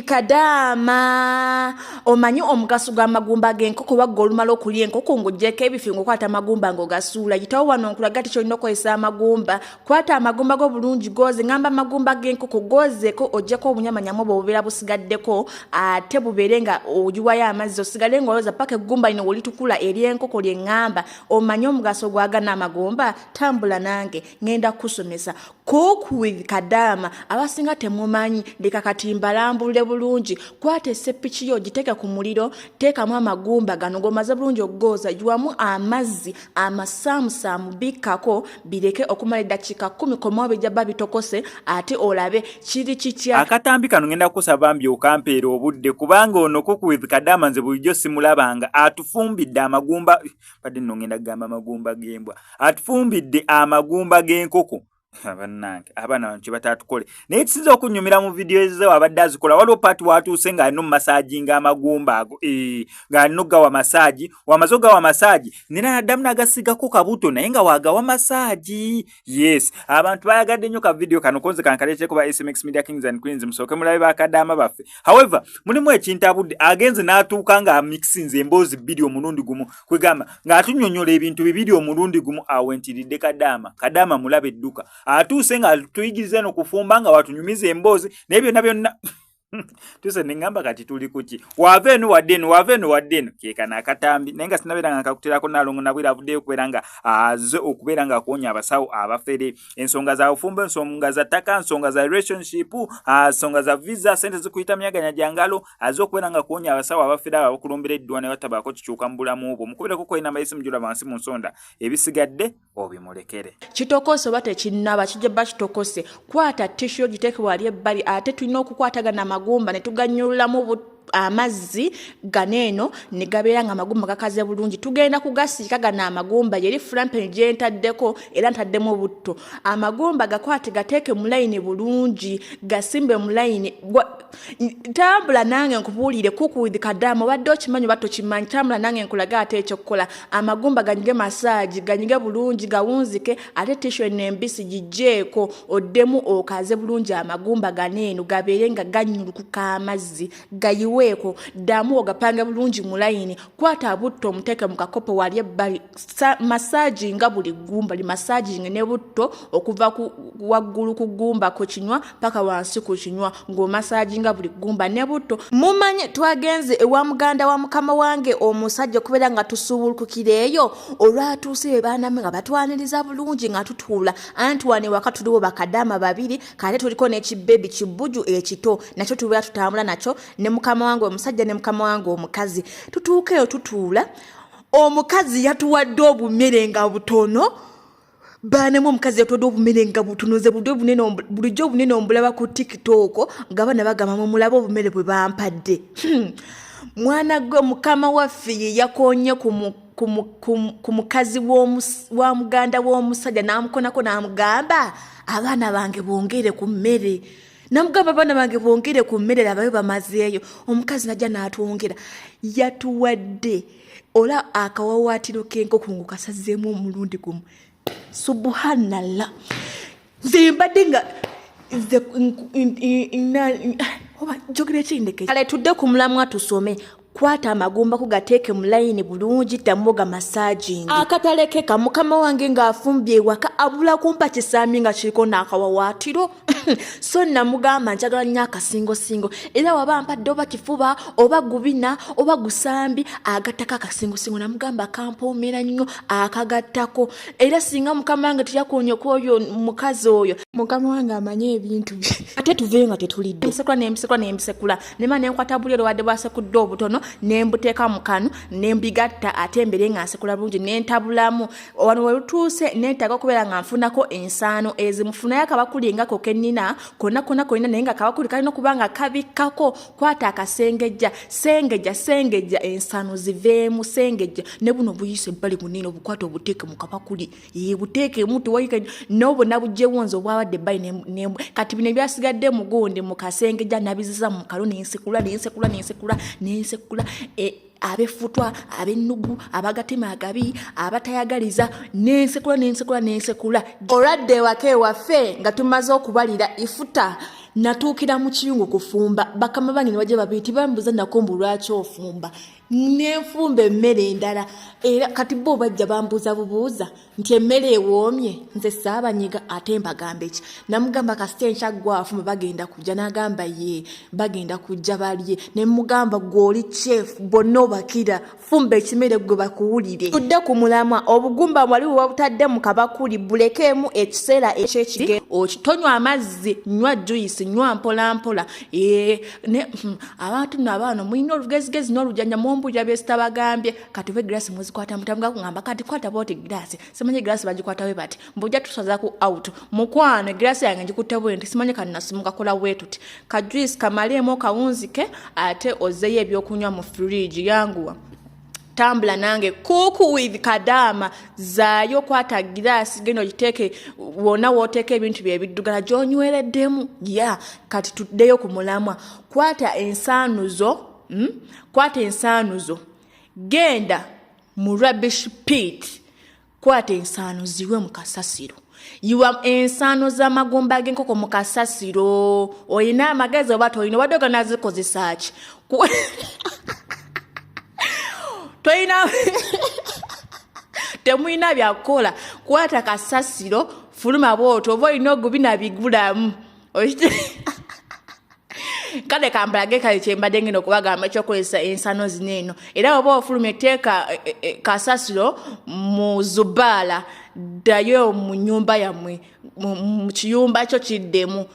Kadaama, omanyi omugaso gw'amagumba g'enkoko? Wagga olumala okulya enkoko ng'oggyeko ebifi, ng'okwata amagumba ng'ogasuula. Yitawo wano nkulaga ti kyolina okukozesa amagumba. Kwata amagumba go bulungi, gooze. Ngamba amagumba g'enkoko, goozeeko oggyeko obunyamanyamu obwo obubeera busigaddeko, ate bubeere nga ogiwayo amazzi, osigale ng'olooza paka eggumba lino welitukula ery'enkoko lye ŋŋamba. Omanyi omugaso gwagana amagumba? Tambula nange, ŋŋenda kukusomesa. Cook with Kadaama. Abasinga temumanyi, leka kati mbalambulule bulungi. Kwata esseppiki yo ogiteeke ku muliro, teekamu amagumba gano g'omaze bulungi okugooza, yiwamu amazzi amasaamusaamu, bikkako, bireke okumala eddakiika 10. Komawo bijja bba bitokose, ate olabe kiri kitya. Akatambi kano ngenda kukusaba mbi okampeera obudde, kubanga ono Cook with Kadaama nze bulijjo simulabanga. Atufumbidde amagumba, badde nno ngenda kugamba amagumba g'embwa, atufumbidde amagumba g'enkoko. Bannange, abaana bano kyebatatukole. Naye kisinza okunyumira mu vidiyo ze wabadde azikola, waliwo part watuuse ng'alina omumasajinga amagumba ago, ng'alina okugawa massage. Wamaze okugawa massage, nera naddamu n'agasigako kabuto, naye nga wagawa massage. Yes, abantu bayagadde nnyo ka vidiyo kano. Konze kankaleeteko ba SMX Media Kings and Queens, musooke mulabe bakadaama baffe. However, mulimu ekintabudde. Agenze n'atuuka ng'amixinze emboozi bbiri omulundi gumu, kwegamba ng'atunyonyola ebintu bibiri omulundi gumu. Awo ntiridde Kadaama. Kadaama mulabe edduka, atuuse nga tuyigiriza eno kufumba, nga watunyumiza emboozi, naye byonna byonna tuse neŋŋamba kati tuli kuki? Waava eno wadde eno, waava eno wadde eno. Keekano akatambi, naye nga sinabeera nga nkakuterako. Naalongo Nabwera avuddeyo okubeera nga aze okubeera nga akuwonya abasawo abafere, ensonga za bufumbo, ensonga za ttaka, nsonga za relationship, nsonga za visa, sente zikuyita myaganya gyangalo. Aze okubeera nga kuwonya abasawo abafere abo abakulombera eddwa ne batabaako kikyuka mu bulamu bwo. Mukubireko kwena esimu gyolaba wansi mu nsonda, ebisigadde obimulekere. Kitokose oba tekinnaba, kijja bba kitokose. Kwata tissue ogiteeke wali ebbali. Ate tulina okukwatagana amagumba ne tuganyululamu amazzi gano eno ne gabeera nga amagumba gakaze bulungi. Tugenda kugasiika gano amagumba. Yeri frying pan gye ntaddeko, era ntaddemu butto. Amagumba gakwate, gateeke mu layini bulungi, gasimbe mu layini. Tambula nange nkubuulire. Cook with Kadaama, obadde okimanyi oba tokimanyi? Tambula nange nkulage ate ekyokukola. Amagumba ganyige massage, ganyige bulungi, gawunzike. Ate tissue eno embisi gigyeeko, oddemu okaze bulungi amagumba gano eno, gabeere nga ganyulukuka amazzi gayiweeko. Ddamu ogapange bulungi mu layini. Kwata butto omuteeke mu kakopo wali ebbali, massage nga buli ggumba limassaginge ne butto okuva ku waggulu ku ggumba ku kinywa paka wansi ku kinywa, ng'omassaginga buli ggumba ne butto. Mumanye twagenze ewa muganda wa mukama wange omusajja okubeera nga tusuubulukukira eyo. Olwatuuse be baanamu nga batwaniriza bulungi nga tutuula, anti wano ewaka tuliwo bakadaama babiri, kate tuliko n'ekibebi kibuju ekito, nakyo tubeera tutambula nakyo ne mukama wange omusajja ne mukama wange omukazi. Tutuuka eyo, tutuula. Omukazi yatuwadde obumere nga butono. Baanemu, omukazi yatuwadde obumere nga butono. Nze bulijjo obunene, bulijjo obunene ombulaba ku TikTok nga baana bagamba, "Mumulabe obumere bwe bampadde." Mwana gwe, mukama waffe ye yakonye ku mukazi wa muganda w'omusajja, n'amukonako, n'amugamba, "Abaana bange bongere ku mmere." Namugamba, "Abaana bange bongere ku mmere, labayo bamazeeyo." Omukazi najja n'atwongera. Yatuwadde ola akawawaatiro k'enkoko ngu kasazeemu omulundi gumu. Subhanallah, nze mbadde nga nze oba njogera ekindeke. Kale tudde ku mulamwa, tusome. Kwata amagumba ko, gateeke mu layini bulungi, ddamu ga massagingi. Akatalekeka, mukama wange ng'afumbye ewaka abula kumpa kisaami nga kiriko n'akawawaatiro. So namugamba njagala nnyo akasingosingo, era waba mpadde oba kifuba oba gubina oba gusambi, agattako akasingosingo. Namugamba kampoomera nnyo akagattako. Era singa mukama wange teyakonye ku oyo mukazi oyo, mukama wange amanye ebintu bye. Ate tuveeyo nga tetulidde. Nsekula nembisekula nembisekula, nema nenkwata buli olwadde bwasekudde obutono, nembuteeka mu kanu, nembigatta, ate mbere nga nsekula bulungi, nentabulamu. Wano welutuuse neetaaga okubeera nga nfunako ensaano ezimu. Funayo akabakuli ngako kennina konna konna kolina, naye nga akabakuli kalina okuba nga kabikkako. Kwata akasengejja, sengejja, sengejja, ensaano ziveemu, sengejja. Ne buno buyise ebbali bunene, obukwata obuteeke mu kabakuli, buteekemu, tewayika nobwo nabugyewo nze obwabadde ebbali. Kati bino ebyasigadde mugundi mu kasengejja nabizisa mu kalo, nensekula, nensekula, nensekula, nensekula. Ab'effutwa, ab'ennugu, ab'agatima agabi, abatayagaliza, n'ensekula n'ensekula n'ensekula. Olwadde ewaka ewaffe nga tumaze okubalira ifuta, natuukira mu kiyungu kufumba. Bakama bange ne bajja babiri, tibambuuza nako mbu lwaki ofumba. Nenfumba emmere endala, era kati bo bajja bambuuza bubuuza nti emmere ewoomye. Nze saabanyiga, ate mbagamba eki? Namugamba, kasita enkya gwafumba, bagenda kujja. N'agamba, ye bagenda kujja balye. Ne mugamba, gw'oli chef, bonna obakira, fumba ekimere gwe bakuwulire. Tudde ku mulamwa. Obugumba wali webutadde mu kabakuli, bulekeemu ekiseera ekyekigero. Tonywa amazzi, nywa juice, nywa mpolampola. Abantu nno abaana mulina olugezigezi n'olujanja, mumbulira byesitabagambye. Kati oba egirasi muzikwata mutamuga kugamba, kati kwata bwoti girasi, simanyi egirasi bagikwata we bati, mbujja tusaza ku out. Mukwano, egirasi yange ngikutte bwe nti, simanyi kanasimuka kola bwe tuti. Ka juice kamaleemu okawunzike, ate ozzeyo ebyokunywa mu fridge. Yanguwa, tambula nange, Cook with Kadaama. Zaayo, kwata giraasi, genda ogiteeke wonna wooteeka ebintu bye ebiddugala gy'onywereddemu. Ya, kati tuddeyo ku mulamwa. Kwata ensaanuzo, Kwata ensaanuzo, genda mu rubbish pit, kwata ensaano ziwe mu kasasiro. Yiwa ensaano z'amagumba g'enkoko mu kasasiro. Olina amagezi oba tolina? Obadde ogenda zikozesa ki? Tolina, temulina byakukola. Kwata kasasiro, fuluma bwotyo, oba olina ogubina bigulamu. Kale kambalage, kale kyembadde ngenda okubagamba ekyokukozesa ensano zino eno. Era oba ofulumye, teeka kasasiro mu zubaala, ddayo mu nyumba yammwe, mu kiyumba kyo kiddemu.